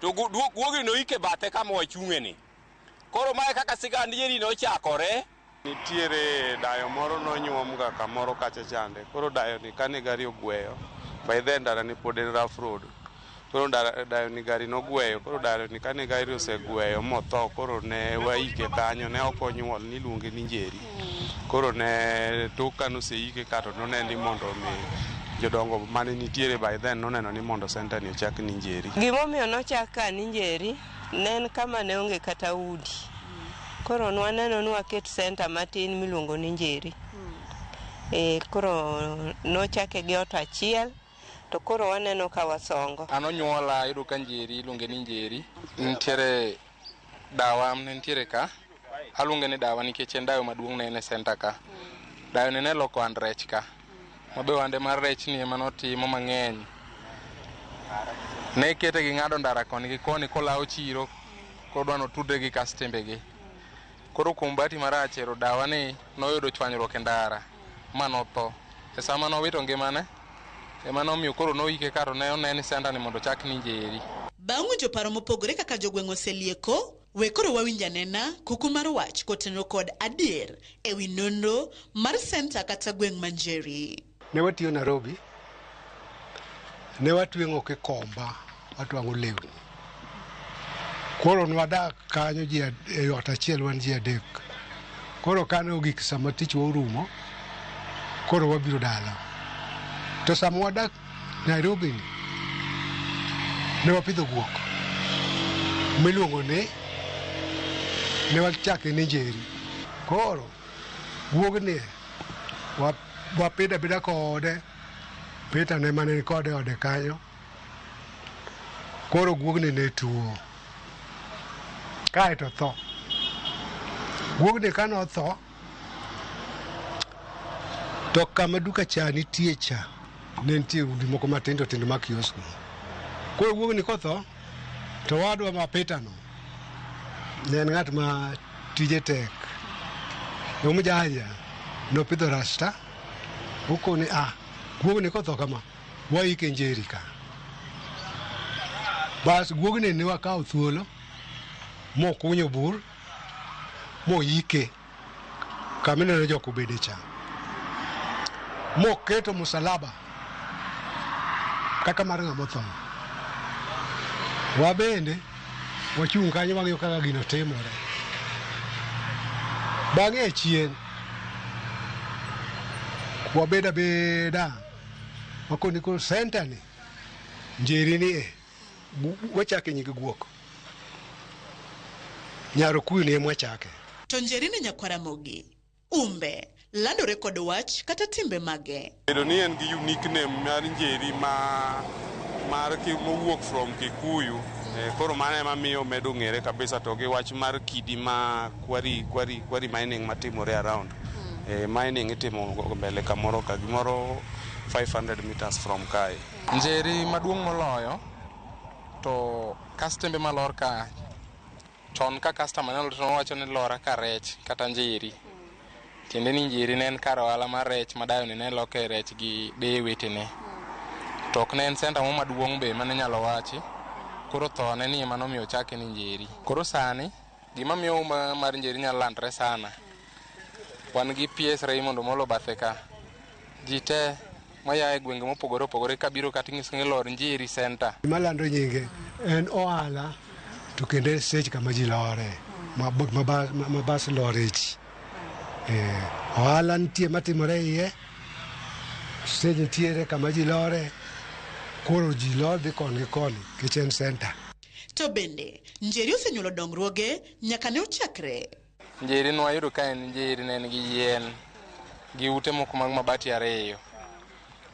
to guogni noike bathe kama wachung'e ni. Koro mae kaka sigand Njeri nochakore. Nitiere dayo moro nonyuom ga kamoro kacha chande. Koro dayo ni kane gari ogweyo, by then ndara ni pod en rough road. Koro dayo ni gari nogweyo, koro dayo ni kane gari osegweyo motho, koro ne waike kanyo, ne ok onyuol, niluonge ni Njeri. Koro ne tok kane oseike ka to none ni mondo mi jodongo mane nitiere by then noneno ni mondo senta ni ochak ni Njeri. Gimomiyo nochak ka ni Njeri, ne en kama ne onge kata udi. Koro nwaneno ni waket senta matin miluongo ni Njeri. Koro nochake gi ot achiel, to koro waneno ka wasongo. An onyuola ayudo ka Njeri iluonge ni Njeri. Nitiere dawa ne nitiere ka. Aluonge ni dawa nikech en dayo maduong' ne en e senta ka. Dayo ni ne loko and rech ka. Mabe wande mar rech ni ema notimo mang'eny. Ne kete gi ng'ado ndara koni gi koni kolawo chiro kodwa notudre gi kastembegi. Koro kuom bahati marach ero dawa ni noyudo chwanyruok e ndara ma notho. E sama nowito ngimane ema nomiyo koro noike ka to ne one ni senta ni mondo ochak ni Njeri. Bang' winjo paro mopogore kaka jogweng' oselieko, we koro wawinj anena kuku mar wach kotenore kod adier ewi nonro mar senta kata gweng' ma Njeri. Ne watiyo Nairobi, ne watweng'o kikomba, watwang'o lewni. Koro nwadak kanyo ji e ot achiel wan ji adek. Koro kane ogik sama tich wa orumo, Koro wabiro dala. To sama wadak Nairobi ni, ne wapidho guok miluongo ni ne wachake ni Njeri. Koro guogni wapidho abida kode. Peter ne mane ni kode e ode kanyo. Koro guogni ne tuo. Kaeto tho. Guogni kane otho, to kama duka cha nitie cha, ne nitie udi moko matindo tindo ma kiosk. Koro guogni kotho, to wadwa ma Peter no, ne en ng'at ma tije tek. Omjanja, nopidho rasta, okone guogni kotho kama, waike Njeri ka. Bas guogni ne wakawo thuolo, mokunyo bur, moike kama ineno jok obede cha. Moketo musalaba kaka mar ng'ama otho. Wabende wachung' kanyo wang'iyo kaka gino timore. Bang'e achien wabedo abeda wakoni koro center ni Njeri ni e wachake nying guok. Nyar Okuyu ni ema wachake. To Njeri ni nyakwaramogi, umbe, landore kod wach kata timbe mage. Bedo ni en gi unique name mar Njeri ma mar mowuok from Kikuyu, koro mano ema miyo omedo ng'ere kabisa to gi wach mar kidi ma quarry mining matimore around. Mining itimo mbele kamoro ka gimoro 500 meters from kae. Njeri maduong' moloyo to kastembe malor ka chon ka customer nyalo to wacho ni lora ka rech kata njeri. Tiende ni Njeri ne en kar ohala mar rech ma dayo ni ne loke rech gi deye wetene. To ok ne en center mo maduong' be mane inyalo wachi. Koro thone ni ema nomiyo ochake ni Njeri. Koro sani gima miyo uma mar Njeri nyalo landre sana. Wan gi PS Raymond Omolo bathe ka. Ji te maya e gwenge mopogore opogore kabiro kata ing'iso ni lor Njeri center. Gima lando nyinge en ohala to kendo en stage kama ji lore ma bas lore ji. Ohala nitie matimore iye, stage nitiere kama ji lore, koro ji lor dhi koni gi koni nikech en center. To bende, Njeri osenyuolo dongruoge nyaka ne ochakre. Njeri nwayudo ka en Njeri ne en gi yien gi ute moko mag mabati 2.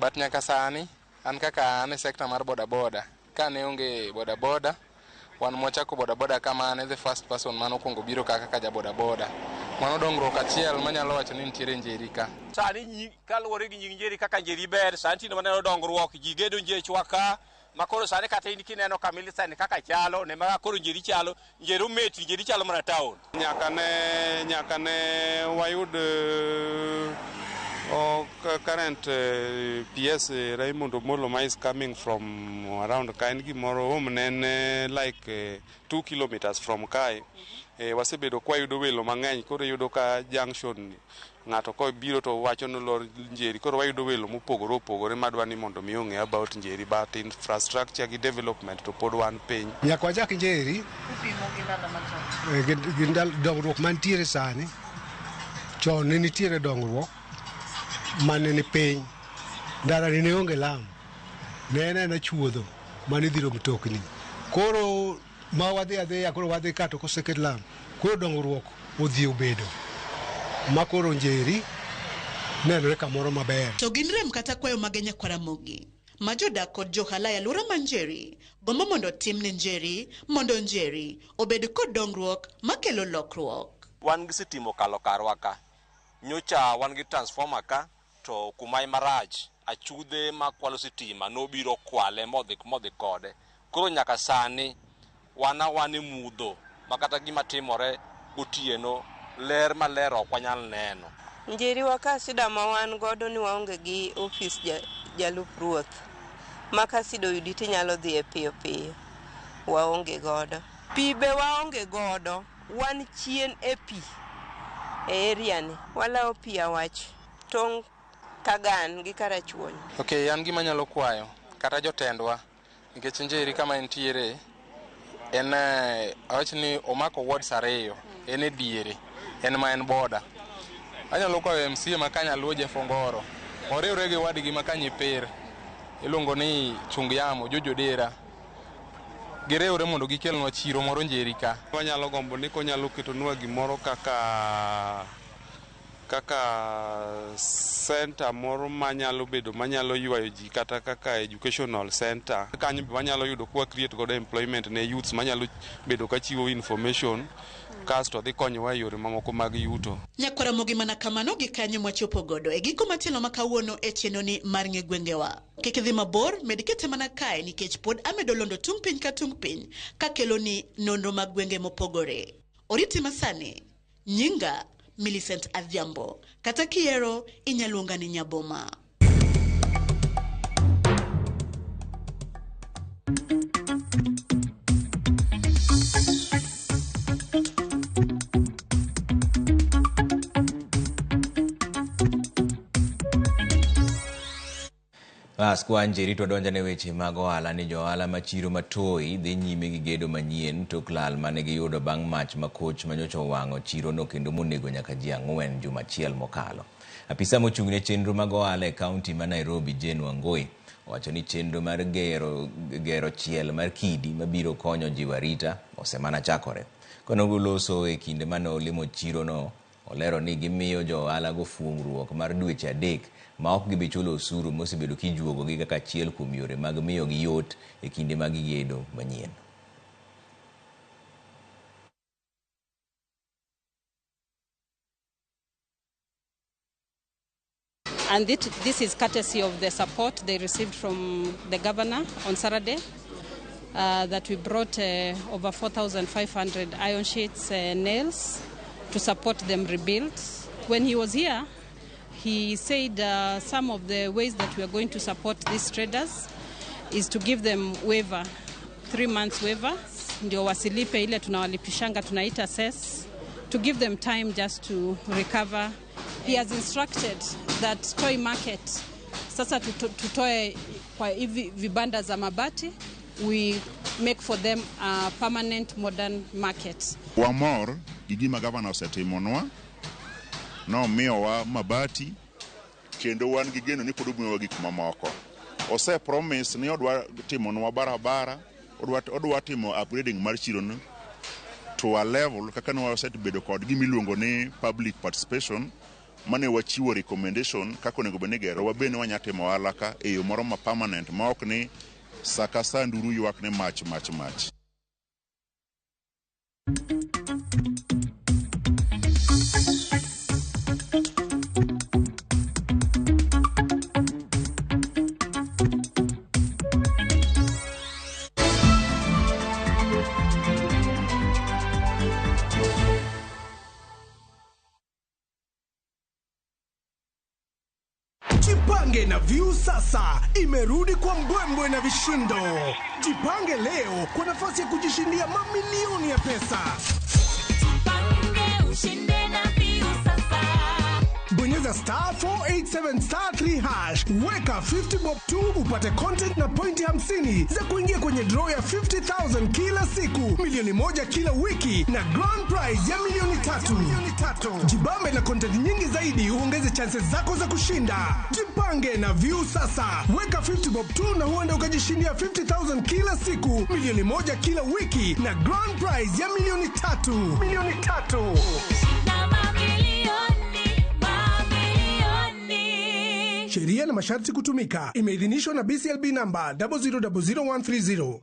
But nyaka sani an kaka an e sector mar bodaboda, ka ne onge bodaboda, wan mwachako bodaboda kama an e the first person mane okwongo biro kaka ja bodaboda. Mano dongruok achiel manyalo wacho ni nitiere Njeri ka. Sani kaluwore gi nying Njeri kaka Njeri ber, sani tinde waneno dongruok, ji gedo njechwa ka, ma koro sani kata in kineno ka Millicent kaka chalo, ne ma koro Njeri chalo, Njeri ometi, Njeri chalo mana town. Nyaka ne wayud current PS Raymond Omolo ma is coming from around ka en gimoro home ne en like 2 kilometers from kae. Wasebedo kwayudo welo mang'eny, koro iyudo ka junction ni ng'ato kobiro to wacho ni lor Njeri, koro wayudo welo mopogore opogore madwa ni mondo mi ong'e about Njeri, but infrastructure gi development to pod wan piny. Nyaka wachak Njeri gi dongruok mantiere sani. Chon ne nitiere dongruok mane ni piny. Ndara ni ne onge lam, ne en aena chuodho mane idhiro mtokni. Koro ma wadhi adhiya, koro wadhi ka to koseket lam, koro dongruok odhi obedo ma koro Njeri nenore kamoro maber. To gin rem kata kwayo mage nyakwaramogi ma jodak kod johala e alwora ma Njeri gombo mondo otim ne Njeri mondo Njeri obed kod dongruok makelo lokruok. Wan gi sitima okalo karwa ka. Nyocha wan gi transformer ka, to kuma marach, achudhe makwalo sitima nobiro kwale modhi kode. Koro nyaka sani wan e mudho ma kata gima timore gotieno ler maler ok wanyal neno. Njeri wa ka sida ma wan godo ni waonge gi ofis jalup ruoth. Ma ka sida oyudi tinyalo dhiye piyo piyo. Waonge godo. Pi be waonge godo. Wan chien e pi. E area ni. Walawo pi awach. Tong' Kagan gi Karachuonyo. Okay, an gima anyalo kwayo kata jotendwa nikech Njeri kama entiere en awach ni omako wards 2, en e diere, en ma en boda. Anyalo kwayo MCA ma Kanyaluo Jeff Ongoro Oriwre gi wadgi ma Kanyipir iluongo ni Chung Yamo, Jojo Dera. Giriwre mondo gikelnwa chiro moro Njeri ka. Wanyalo gombo ni konyalo ketonwa gimoro kaka center moro manyalo bedo manyalo ywayo ji kata kaka educational center. Kanyo be wanyalo yudo kwa create godo employment ne youths manyalo bedo kachiwo information kasto dhi konyowa e yore mamoko mag yuto. Nyakwaramogi mana kamano gi kanyo mwachopo godo e giko matielo ma kawuono e chenroni mar ng'e gwengewa. Kik idhi mabor, med kete mana kae nikech pod amedo londo tung' piny ka tung' piny kakeloni nonro mag gwenge mopogore. Oriti masani, nyinga Millicent Adhiambo, kata kiero inyaluonga ni Nyaboma. Bas kwa Njeri to donja ne weche mag ohala ni jo ohala ma chiro ma Toi dhi nyime gi gedo manyien tok lal mane giyudo bang' mach makoch manyocha owang'o chirono kendo monego nyaka ji 4 juma achiel mokalo. Apisa mochung' ne chenro mag ohala e kaunti ma Nairobi Jane Wangui owacho ni chenro mar gero chiel mar kidi mabiro konyo jiwo arita osemana chakore. Konoloso e kinde mane olimo chirono, olero ni gimiyo jo ohala go fuong'ruok mar dweche 3 ma ok gibi chulo osuru mosebedo kijuogogi kaka achiel kuom yore mag miyogi yot e kinde mag gedo manyien. And this is courtesy of the support they received from the governor on Saturday, that we brought over 4,500 iron sheets and nails to support them rebuild. When he was here, he said some of the ways that we are going to support these traders is to give them waiver, 3 months waiver, ndio wasilipe ile tunawalipishanga tunaita cess, to give them time just to recover. He has instructed that Toi Market, sasa tutoe kwa hivi vibanda za mabati, we make for them a permanent modern market. Wamor gi gima gavana osetimonwa, nomiyowa mabati kendo wan gi geno ni pod omiyowa gik mamoko. Ose promise ni odwa timonwa barabara, odwa timo upgrading mar chirono to a level kaka ne wasebedo kod gimiluongo ni public participation mane wachiwo recommendation kaka onego bed ni igero. Wabende wanya timo ohala ka e yo moro ma permanent ma ok ni sa ka sa nduru ywak ni mach mach mach. Jipange na View sasa imerudi kwa mbwembwe na vishindo. Jipange leo kwa nafasi ya kujishindia mamilioni ya pesa. Jipange ushinde na View sasa. Bonyeza star 487 star 3 hash, weka 50 bob 2 upate content na pointi 50 za kuingia kwenye draw ya 50,000 kila siku, milioni 1 kila wiki na grand prize ya milioni 3. Jibambe na content nyingi zaidi uongeze chances zako za kushinda. Jipange na View sasa, weka 50 bob 2 na huenda ukajishindia 50,000 kila siku, milioni 1 kila wiki na grand prize ya milioni 3. Milioni 3. Na mamilioni. Sheria na masharti kutumika. Imeidhinishwa na BCLB namba 0000130.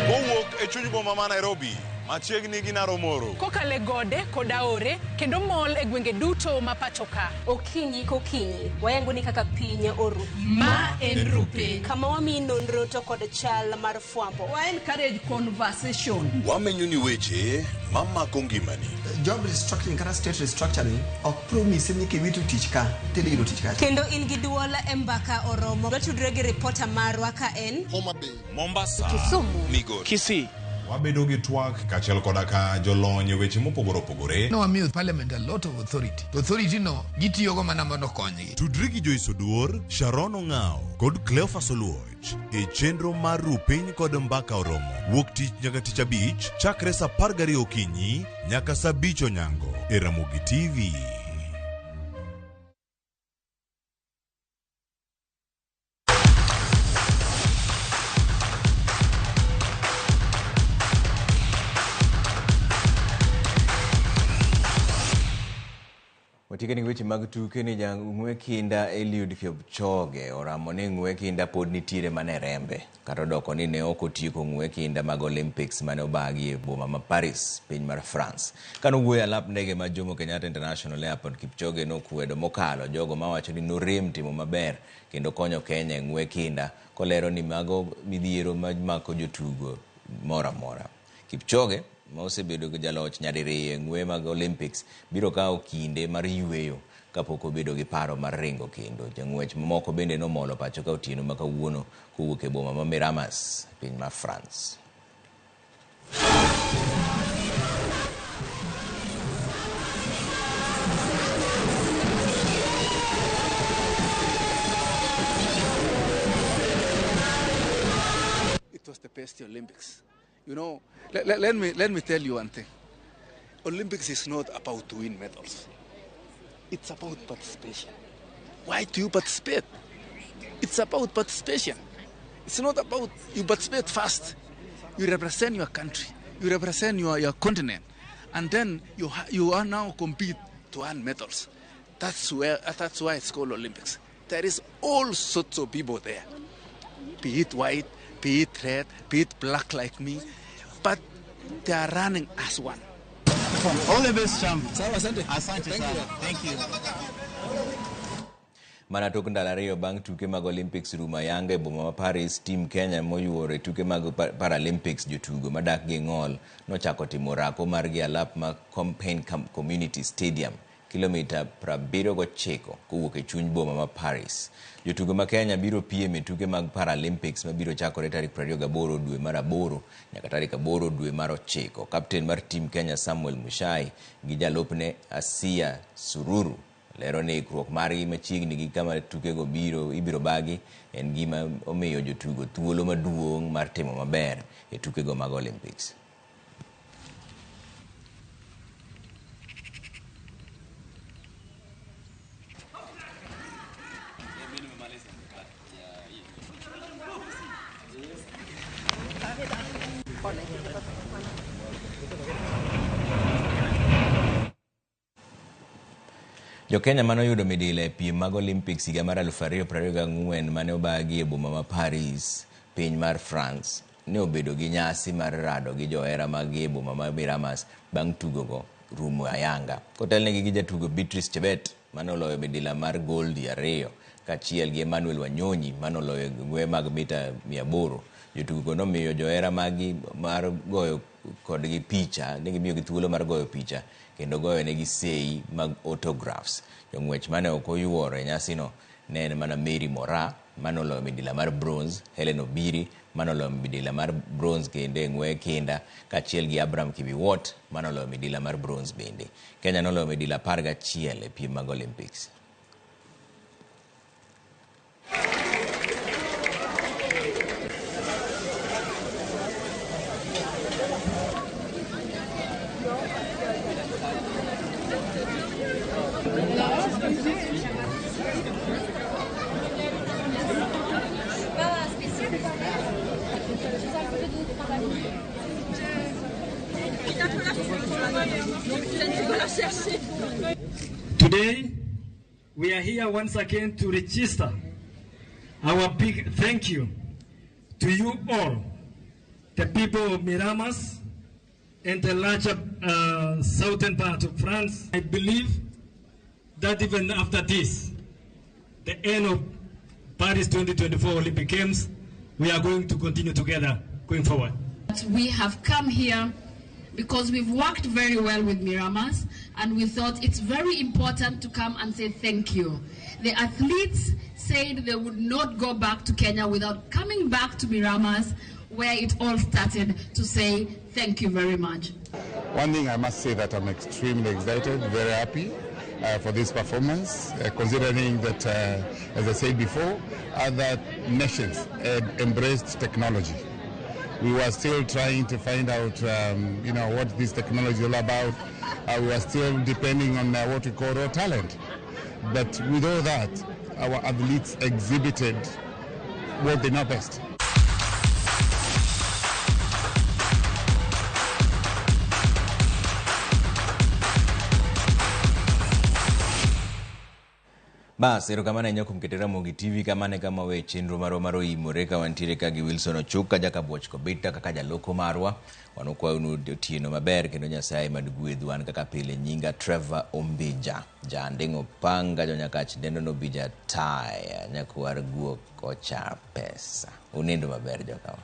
Kowuok e chuny boma ma Nairobi, machiegni gi Naromoro. Kokale gode kod aore kendo mol e gwenge duto ma pacho ka. Okinyi kokinyi, wayango ni kaka piny oru. Ma en Rupiny. Kama wamiyi nonro to kod chal mar fwambo. Wa encourage conversation. Wamenyo ni weche mamako ngimani. Job restructuring kata state restructuring ok promise ni kiwito tich ka tidhi yudo tich kacha. Kendo in gi duol e mbaka oromo. Watudre gi ripota marwa ka en Homa Bay, Mombasa, Kisumu, Migori, Kisii, Wabedo gi twak kaachiel koda ka jolony e weche mopogore opogore. Ne wamiyo parliament a lot of authority. To authority no gitiyogo mana mondo okonygi. Tudri gi Joyce Oduor, Sharon Ong'ao kod Cleophas Oluoch e chenro mar Ru Piny kod Mbaka Oromo wuok tich nyaka tich abich chakre saa 12 okinyi nyaka saa 5 onyango e Ramogi TV. Watiekoni weche mag tuke ni jang'we kinda Eliud Kipchoge oramo ni ng'we kinda pod nitiere mana e rembe kata odoko ni ne ok otieko ng'we kinda mag Olympics mane obagi e boma ma Paris, piny mar France. Kane owuoyo e alap ndege ma Jomo Kenyatta International Airport, Kipchoge nokwedo mokalo jogo mawacho ni norem timo maber kendo konyo Kenya e ng'we kinda kolero ni mago midhiero mamako jotugo moro amora. Kipchoge ma osebedo jaloch nyadiriyo e ng'we mag Olympics biro kawo kinde mar yueyo kapok obedo gi paro mar ringo kendo. Jang'wech mamoko bende nomolo pacho ka otieno ma kawuono kowuok e boma ma Miramas, piny mar France. It was the best Olympics. You know, let me tell you one thing. Olympics is not about to win medals. It's about participation. Why do you participate? It's about participation. It's not about you participate first. You represent your country. You represent your continent. And then you are now compete to earn medals. That's why it's called Olympics. There is all sorts of people there. Be it white, be it red, be it black like me, but they are running as one. All the best, champ. Asante. Asante sana. Thank you. Mana tok ndalo ariyo bang' tuke mag Olympics rumo ayanga e boma ma Paris, team Kenya moyuoro e tuke mag Paralympics jotugo madak gi ng'ol nochako timo orako margi alap ma Compiègne Community Stadium, kilomita 79 kowuok e chuny boma ma Paris. Jotugo ma Kenya biro piem e tuke mag Paralympics mabiro chakore tarik 28 dwe mar 8 nyaka tarik 8 dwe mar 9. Kapten mar team Kenya Samuel Mushai gi jalupne Asia Sururu lero ni ikruok margi machiegni gi kama tukego ibiro bagi en gima omiyo jotugo thuolo maduong' mar timo maber e tukego mag Olympics. Jo-Kenya mane oyudo midila e piem mag Olympics higa mar 2024 mane obagi e boma ma Paris, piny mar France, ne obedo gi nyasi mar rado gi johera maggi e boma ma Miramas bang' tugogo rumo ayanga. Kotelnegi gi jatugo Beatrice Chebet mane oloyo midila mar goldi 2 kaachiel gi Emmanuel Wanyonyi mane oloyo ng'we mag mita 800. Jotugo nomiyo johera maggi mar goyo kodgi picha, ne gimiyogi thuolo mar goyo picha kendo goyonegi sei mag autographs. Jong'wech mane ok oyuoro e nyasino ne en mana Mary Moraa mane oloyo midila mar bronze, Helen Obiri mane oloyo midila mar bronze kendo e ng'we kinda, kaachiel gi Abraham Kibiwot mane oloyo midila mar bronze bende. Kenya noloyo midila 11 e piem mag Olympics. Today, we are here once again to register our big thank you to you all, the people of Miramas and the larger southern part of France. I believe that even after this, the end of Paris 2024 Olympic Games, we are going to continue together going forward. We have come here because we've worked very well with Miramas and we thought it's very important to come and say thank you. The athletes said they would not go back to Kenya without coming back to Miramas, where it all started, to say thank you very much. One thing I must say that I'm extremely excited, very happy for this performance, considering that, as I said before, other nations had embraced technology. We were still trying to find out, what this technology is all about. We were still depending on what we call raw talent. But with all that, our athletes exhibited what they know best. Bas, erokamano ahinya kuom keto Ramogi TV kamano e kama we chenro marwa mar oimore ka wantiere ka gi Wilson Ochuka Jakabuoch Kobita kaka jaloko marwa. Wan wakwayonu otieno maber kendo Nyasaye mad gwedhu. An kaka pile nyinga Trevor Ombija. Janding' Opanga jonyakach dendo nobija taya nyakwar guok kocha pesa. Unindo maber jokawa.